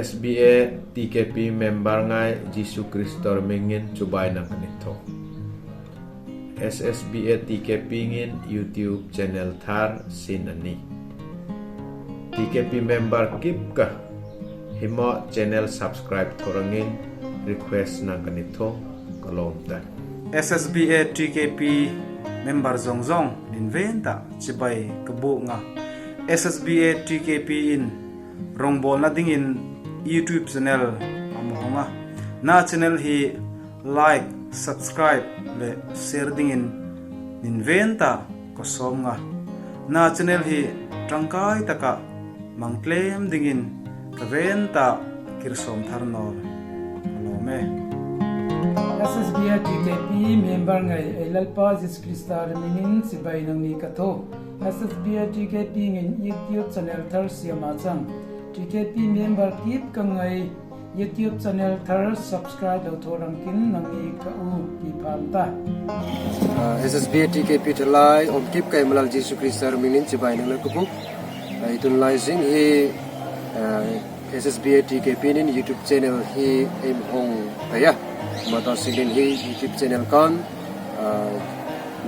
SSBA TKP member ngai Jisu Kristor mingin chubai nang kanitho. SSBA TKP ngin YouTube channel thar sin ani. TKP member kip ka himo channel subscribe thorangin request nang kanitho kalom ta. SSBA TKP member zawng zawng nin ven ta chibai ka bu nga. SSBA TKP in rawngbawlna dingin YouTube channel a hmawng a, na channel hi like, subscribe leh share dingin nin ven ta ka sawm nga. Na channel hi tangkai taka mang tlem dingin ka ven ta kir sawm thar nawl ka lawm e. SSBA TKP member ngei ei Lalpa Jesu Krista rimingin chibai nangni ka tho. SSBA TKP ngin YouTube channel thar siam ah chang. TKP member kip ka ngai YouTube channel thar subscribe lo tho rangkin nangni ka u pi pham ta. SSBA TKP thalai awm kip kai malal Jesu Krista rimingin chibai nang le ka buk. Tunlai zing hi SSBA TKP nin YouTube channel hi em hong thei a. Mata siglin hi YouTube channel kan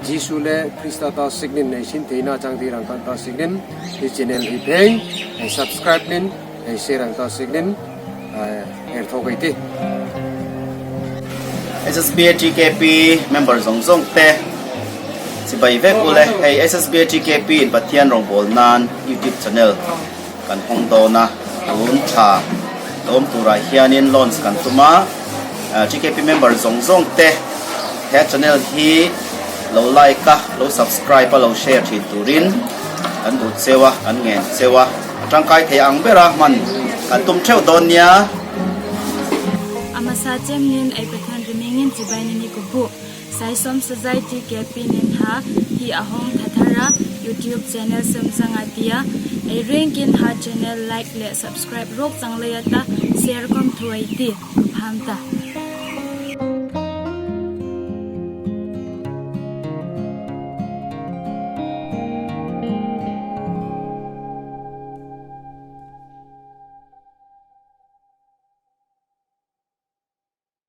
Jesu le Krista ta signin nei sin theina chang dir ang kan ta signin hi channel hi pheng hei subscribe nin hei share ang ta signin er tho kai ti. SSBA TKP member zawng zawng te chibai vek ule hei SSBA TKP in Pathian rawngbawl nan YouTube channel kan hawng dawn a tun tha lawm turah hianin launch kan tum a TKP member zawng zawng te he channel hi lo like a lo subscribe a lo share thin turin kan duh cheu a kan ngen cheu a a tangkai thei ang bera hman kan tum theuh dawn nia. A hmasa chemnin ei Pathian rimingin chibai nini ku bu. Saisom Society KP nin ha hi a hawng thathar a YouTube channel sem chang a tia ei rengin ha channel like leh subscribe rawk chang lei ata share khawm thuai ti ka pham ta.